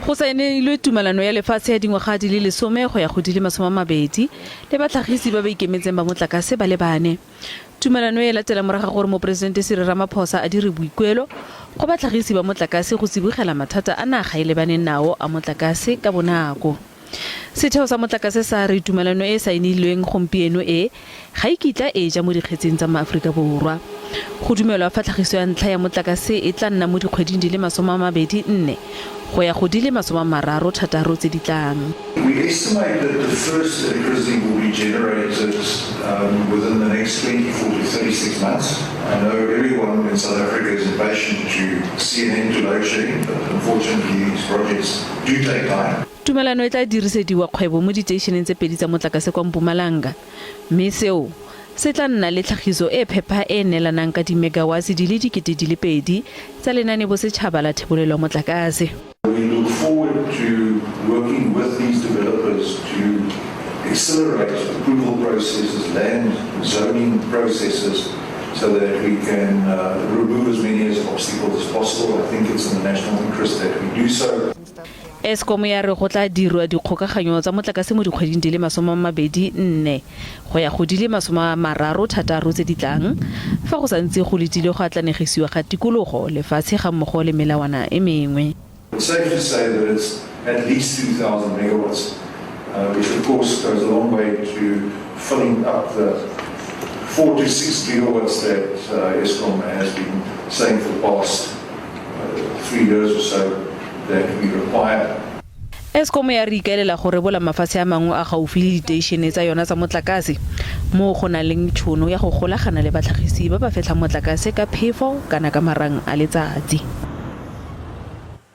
Go saenilwe tumalano ya lefatshe ya dingwaga di le lesome go ya go di le 20 le batlhagisi ba ba ikemetseng ba motlakase ba le bane. Tumalano e latela morago ga gore Moporesidente Cyril Ramaphosa a dire boikuelo go batlhagisi ba motlakase go tsibogela mathata a naga e lebaneng nao a motlakase ka bonako. Setheo sa motlakase sa re tumalano e e saenilweng gompieno e ga e kitla e ja mo dikgetsing tsa maAforika Borwa. Go dumelwa fa tlhagiso ya ntlha ya motlakase e tla nna mo dikgweding di le 24 go ya go di le 36 tse di tlang. We estimate that the first electricity will be generated within the next 24 to 36 months. I know everyone in South Africa is impatient to see an end to load shedding, but unfortunately these projects do take time. Tumalano e tla dirisediwa kgwebo mo diteišeneng tse pedi tsa motlakase kwa Mpumalanga, mme seo se tla nna le tlhagiso e phepha e e neelanang ka dimegawatse di le 2000 tsa lenanebosetšhaba la thebolelo ya motlakase. We look forward to working with these developers to accelerate approval processes, land zoning processes, so that we can remove as many as obstacles as possible. I think it's in the national interest that we do so. Eskom ya re go tla dirwa dikgokaganyo tsa motlakase mo dikgweding di le 24 go ya go di le 36 tse di tlang, fa go santse go letilwe go atlanegisiwa ga tikologo, lefatshe gammogo le melawana e mengwe. It's safe to say that it's at least 2,000 megawatts, which of course goes a long way to filling up the 4 to 6 gigawatts that Eskom has been saying for the past 3 years or so that we require. Eskom ya re ikaelela go rebola mafatshe a mangwe a gaufi le diteišene tsa yona tsa motlakase moo go nang le tšhono ya go golagana le batlhagisi ba ba fetlhang motlakase ka phefo kana ka marang a letsatsi.